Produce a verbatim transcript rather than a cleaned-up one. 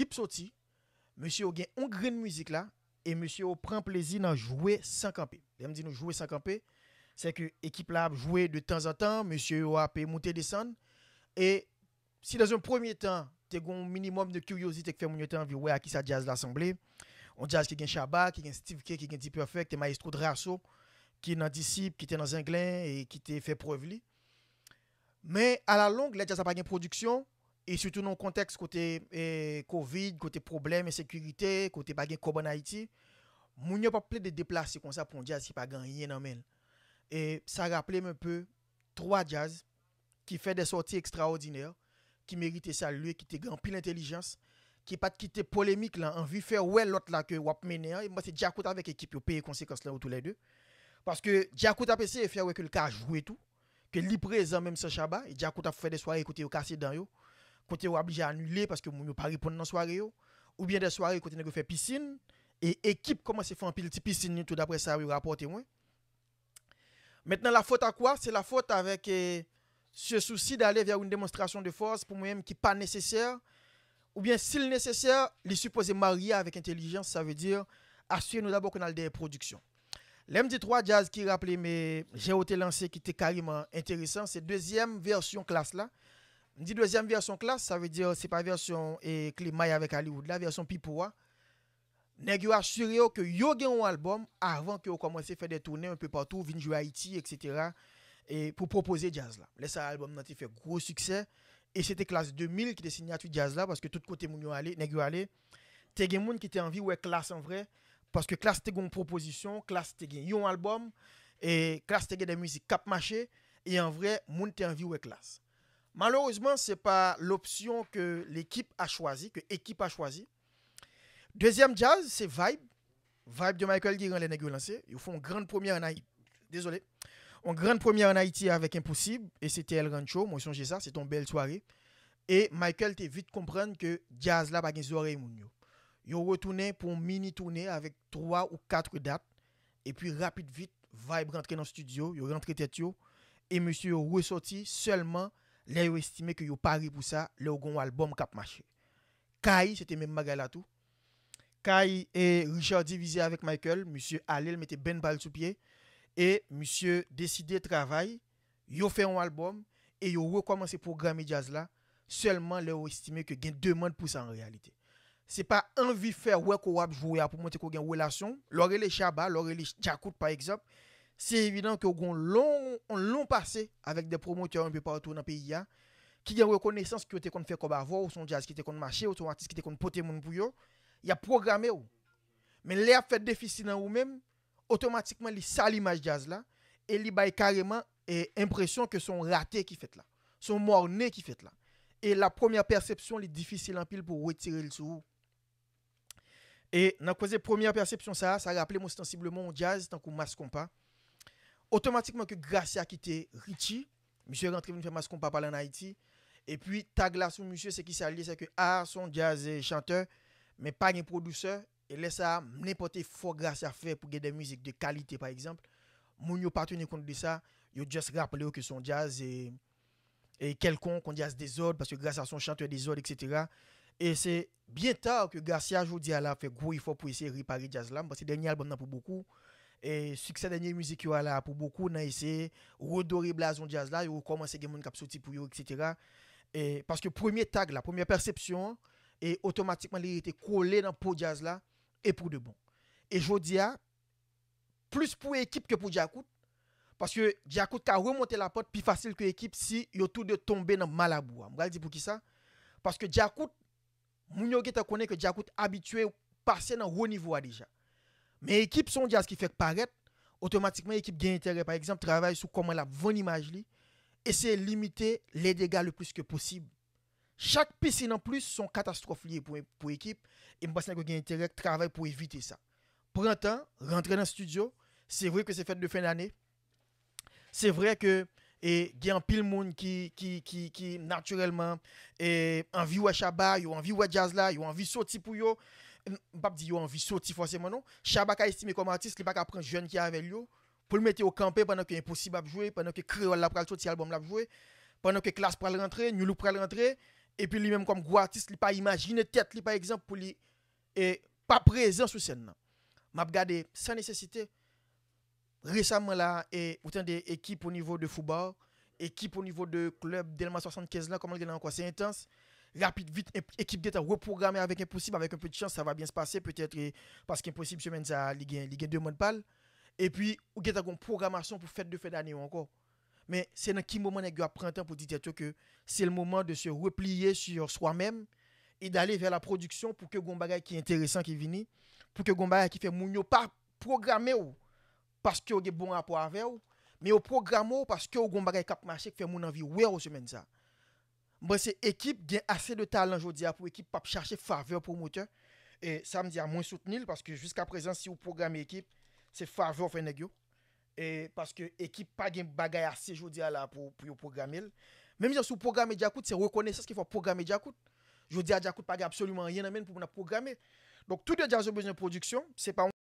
Klip soti, mesye yo gen yon grenn mizik la, e mesye yo pran plezi nan jwe san kanpe. Lè m di nou jwe san kanpe, se ke ekip la ap jwe de tanzantan, mesye yo ap moute desann, e si dans un premier temps, te gen yon minimòm de kiryozite ki fè moun yo te anvi wè a kisa djaz la sanble, yon djaz ki gen Shabba, ki gen Steve K, ki gen D-Perfect, te mayestwo Drasso, ki nan Disip, ki te nan Zenglen, e ki te fè prèv li. Men, alalong, lè djaz la pa gen pwodiksyon, e sitou nan yon kontèks kote e, kovid, kote pwoblèm ensekirite, kote pa gen kòb ann Ayiti, moun yo p ap plede deplase konsa pou yon djaz ki pa gen anyen nan men l. E sa raple m enpe twa djaz ki fè de sòti ekstraòdinè, ki merite salye, ki te gen anpil entèlijans, ki pa t kite polemik lan anvi fè wè lòt la ke w ap mennen an. E m panse Djakout avèk ekip yo peye konsekans lan yo toulède. Paske Djakout ap eseye fè wè ke l ka jwe tou, ke li prezan menm san Shabba, e Djakout ap fè de sware kote yo kase dan yo, kote yo oblije anile paske moun yo pa reponn nan sware yo, oubyen de sware kote nèg yo fè pisin, e ekip kòmanse fè anpil ti pisin li tou, daprè sa yo rapòte mwen. Maintenant, la faute à quoi? C'est la faute avec euh, ce souci d'aller vers une démonstration de force pour moi-même qui pas nécessaire. Ou bien, s'il nécessaire, il est supposé marier avec intelligence, ça veut dire assurer nous d'abord qu'on a des productions. Lè m di twa djaz ki raple m jan yo te lanse ki te kareman enteresan, se dezyèm vèsyon Klass la. M di dezyèm vèsyon Klass, sa vle di se pa vèsyon e, Clemay avèk Hollywood la, vèsyon Pipo a. Nèg yo asire yo ke yo gen yon albòm avan ke yo kòmanse fè de tounen enpe patou, vin jwe Ayiti, etsetera. E pou pwopoze djaz la. Lè sa albòm nan te fè gwo siksè. E se te Klass de mil ki te sinyati djaz la, paske tout kote moun yo ale, nèg yo ale, te gen moun ki te anvi wè Klass an vrè, paske Klass te gen yon pwopozisyon, Klass te gen yon albòm, e Klass te gen de mizik k ap mache, e an vrè, moun te anvi wè Klass. Malerezman, se pa lopsyon ke lekip a chwazi, ke ekip a chwazi. Dezyèm djaz, se Vibe. Vibe de Michael Guérin, lè nèg yo lanse. Yo fè yon grann premyè an Ayiti. Dezole. Yon grann premyè an Ayiti avèk Enposib, e se te El Rancho, mwen sonje sa, se te yon bèl sware. E Michael te vit konprann ke djaz la pa gen zòrèy moun yo. Yo retounen pou yon mini toune avèk twa ou kat dat, epi rapid vit, Vibe rantre nan estidyo, yo rantre tèt yo, e mesye yo resòti sèlman lè yo estime ke yo pare pou sa, lè yo gen yon albòm k ap mache. Kay, se te menm bagay la tou. Kay e Richard divize avèk Michael, misye ale, l mete band pa l sou pye, e misye deside travay, yo fè yon albòm, e yo rekòmanse pwograme djaz la, sèlman lè yo estime ke gen demann pou sa an reyalite. Se pa anvi fè wè ke w ap jwe a pou montre ke w gen relasyon. Lè w rele Shabba, lè w rele Djakout, pa egzanp, se evidan ke w gen yon lon, yon lon pase avèk de pwomotè enpe patou nan peyi a, ki gen rekonesans ke yo te konn fè kòb avè w, se yon djaz ki te konn mache, ou se yon atis ki te konn pote moun pou yo, y ap pwograme w. Men lè y ap fè defisi nan ou menm, otomatikman li sal imaj djaz la, e li bay kareman e, enpresyon ke se yon rate ki fèt la. Se yon mòne ki fèt la. E la premyè pèsepsyon, li difisil anpil pou w retire l sou ou. E nan koze premyè pèsepsyon sa a, sa raple m ostansibleman yon djaz tankou Mass Konpa. Otomatikman ke Gracia kite Richie, misye rantre vin fè Mass Konpa pale ann Ayiti. Epi tag la sou misye, se kisa l ye, se ke a, se yon djaz e, chantè, men pa gen pwodisè. E lè sa a, nenpòt efò Gracia fè pou gen de mizik de kalite, pa egzanp, moun yo pa teni kont de sa, yo just raple yo ke se yon djaz e, e kèlkonk, yon djaz dezòd, paske Gracia se yon chantè dezòd, etsetera. E se byen ta ke Gracia jodi a la fè gwo efò pou eseye repare djaz la. M panse dènye albòm nan pou bokou, e siksè dènye mizik yo a la pou bokou nan eseye redore blazon djaz la, yo rekòmanse gen moun k ap soti pou yo, etsetera. E paske premye tag la, premyè pèsepsyon an, e otomatikman li rete kole nan po djaz la, e pou de bon. E jodi a, plis pou ekip ke pou Djakout, paske Djakout ka remonte lapant pi fasil ke ekip si yo tou de tonbe nan malabou a. M pral di poukisa. Paske Djakout, moun yo gentan konnen ke Djakout abitye pase nan wo nivo a deja. Men ekip se yon djaz ki fèk parèt, otomatikman ekip gen enterè, pa egzanp, travay sou kòman l ap vann imaj li, eseye limite le dega le plis ke posib. Chak pisin an plis se yon katastwòf li ye pou, pou ekip, e m panse nèg yo gen enterè travay pou evite sa. Pran tan, rantre nan estidyo, se vre ke se fèt de fen dane, se vre ke e, gen anpil moun ki, ki, ki, ki natirèlman e, anvi wè Shabba, yo anvi wè djaz la, yo anvi soti pou yo. M p ap di yo anvi soti fòseman non. Shabba ka estime kòm atis, li pa ka pran jèn ki avè l yo, pou l mete yo kanpe pandan ke Enposib ap jwe, pandan ke Kreyòl la pral soti albòm l ap jwe, pandan ke Klass pral rantre, Nu Look pral rantre, Epi li menm kòm gwo atis, li pa imajine tèt li, pa egzanp, pou li e, pa prezan sou sèn nan. M ap gade san nesesite. Resaman la, e, ou tande ekip o nivo de Foubar, ekip o nivo de klèb Dèlma swasannkenz lan, kòman l gen la ankò, se entans. Rapid vit, e- ekip gentan repwograme avèk Enposib, avec un peu de chance, ça va bien se passer, peut-être, e, paske Enposib semèn sa, li gen, li gen demann pa l. Epi, ou gentan gen yon pwogramasyon pou fèt de fen dane yo ankò. Men se nan ki moman nèg yo ap pran tan pou di tèt yo ke c'est le moment de se replier sur soi-même et d'aller vers la production pou ke gon bagay ki enteresan ki vini, pou ke gon bagay ki fè moun yo pa pwograme w paske yo gen bon rapò avè w, men yo pwograme w paske w gon bagay k ap mache k fè moun anvi wè w semèn sa. M panse ekip gen ase de talan jodi a pou ekip p ap chache favè pwomotè. E sa m di a mwen soutni l paske jiska prezan si w pwograme ekip, se favè w fè nèg yo. E paske ekip pa gen bagay ase jodi a la pou, pou yo pwograme l. Menm jan si w pwograme Djakout, se rekonesans ke fò w pwograme Djakout. Jodi a Djakout pa gen absoliman anyen nan men l pou moun ap pwograme. Donk, tou de djaz yo bezwen pwodiksyon, se pa